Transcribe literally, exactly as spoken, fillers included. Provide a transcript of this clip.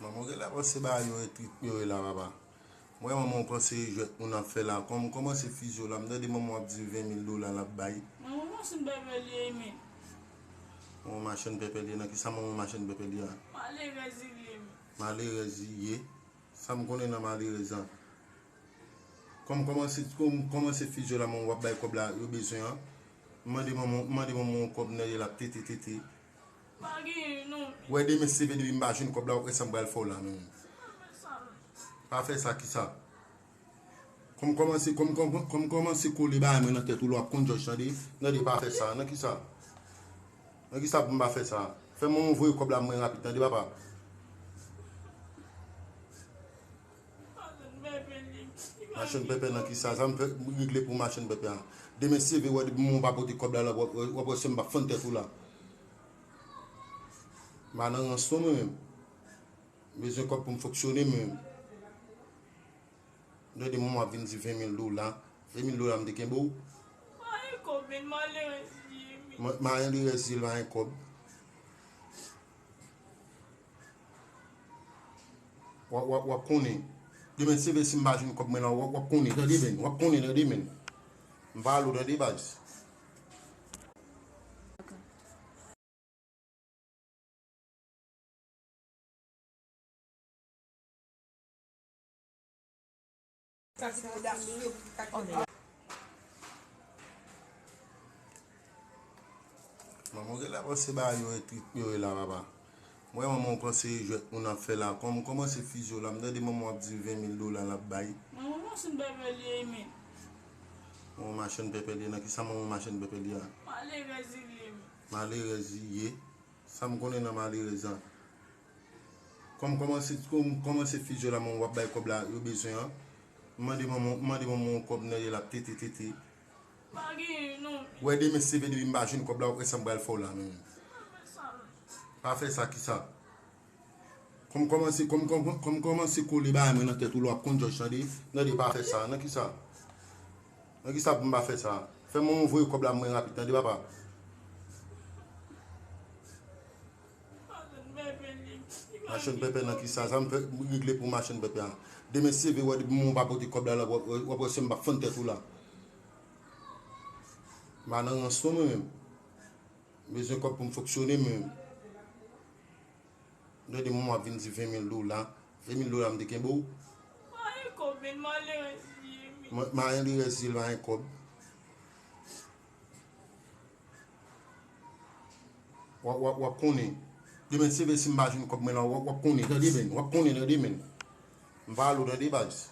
Manman, gen la panse ba yo e trik yo e la, papa. Mwen, manman, w panse jwèt moun ap fè la. Kòm, kòmanse fizye w la, m tande manman w ap di ven mil dola l ap bay. Manman, machann pèpè li ye, men. Manman, machann pèpè li ye. Nan kisa manman, machann pèpè li ye a? Malerèz li ye, men. Malerèz li ye. Sa m konnen nan malerèz la. Kòm, kòmanse, kòm, kòmanse fizye w la, manman, w ap bay kòb la, yo bezwen an. M mande manman, m mande manman yon kòb nan ye l ap tete, tete. Pa genyen, non. Wè, demen se vre, depi m pa jwenn kòb la, w ap wè sa m pral fè w la, menm. Pa fè sa, kisa? Kòm kòmanse, kòm, kòm, kòm kòmanse kole bagay mwen nan tèt ou la, w ap konn jòj, tande? Tande, pa fè sa. Nan kisa? Nan kisa pou m pa fè sa? Fè manman voye kòb la mwen rapid, tande, papa? Machann pèpè nan kisa? Sa m fè, m regle pou machann pèpè a. Demen se vre, wè, depi manman w pa pote kòb la, w ap, w ap wè se m p ap fann tèt ou la. M pa nan rans non, mwen menm. M bezwen kòb pou m fonksyone, mwen menm. M tande manman ap vin di ven mil dola. Ven mil dola m te kenbe w. Mayen kòb, men malerèz li ye, men. Ma-, malerèz li ye, mayen kòb. W ap, w ap, w ap konnen. Demen se vre si m pa jwenn kòb mwen la, w ap, w ap konnen, tande, men. W ap konnen, tande, men. M pa ale w, tande, baz. Manman, gen la panse ba yo e trik yo e la, papa. Mwen, manman, w panse jwèt moun ap fè la. Kòm, kòmanse fizye w la, m tande manman w ap di ven mil dola l ap bay. Manman, machann pèpè li ye, men. Manman, machann pèpè li ye. Nan kisa manman, machann pèpè li ye a? Malerèz li ye, men. Malerèz li ye. Sa m konnen nan malerèz la. Kòm, kòmanse, kòm, kòmanse fizye w la, manman, w ap bay kòb la, yo bezwen an. M mande manman, m mande manman yon kòb nan ye l ap tete, tete. Pa genyen, non. Wè, demen se vre, depi m pa jwenn kòb la, w ap wè sa m pral fè w la, menm. Pa fè sa, kisa? Kòm kòmanse, kòm, kòm, kòm kòmanse kole bagay mwen nan tèt ou la, w ap konn jòj, tande? Tande, pa fè sa. Nan kisa? Nan kisa pou m pa fè sa? Fè manman voye kòb la mwen rapid, tande, papa? Machann pèpè nan kisa? Sa m fè, m regle pou machann pèpè a. Demen se vre, wè, depi manman w pa pote kòb la, w ap, w ap wè se m p ap fann tèt ou la. M pa nan rans non, mwen menm. M bezwen kòb pou m fonksyone, mwen menm. M tande manman ap vin di ven mil dola. Ven mil dola m te kenbe w. Mayen kòb, men malerèz li ye, men. Ma-, malerèz li ye, mayen kòb. W ap, w ap, w ap konnen. Demen se vre si m pa jwenn kòb mwen la, w ap, w ap konnen, tande, men. W ap konnen, tande, men. M pa ale w, tande, baz.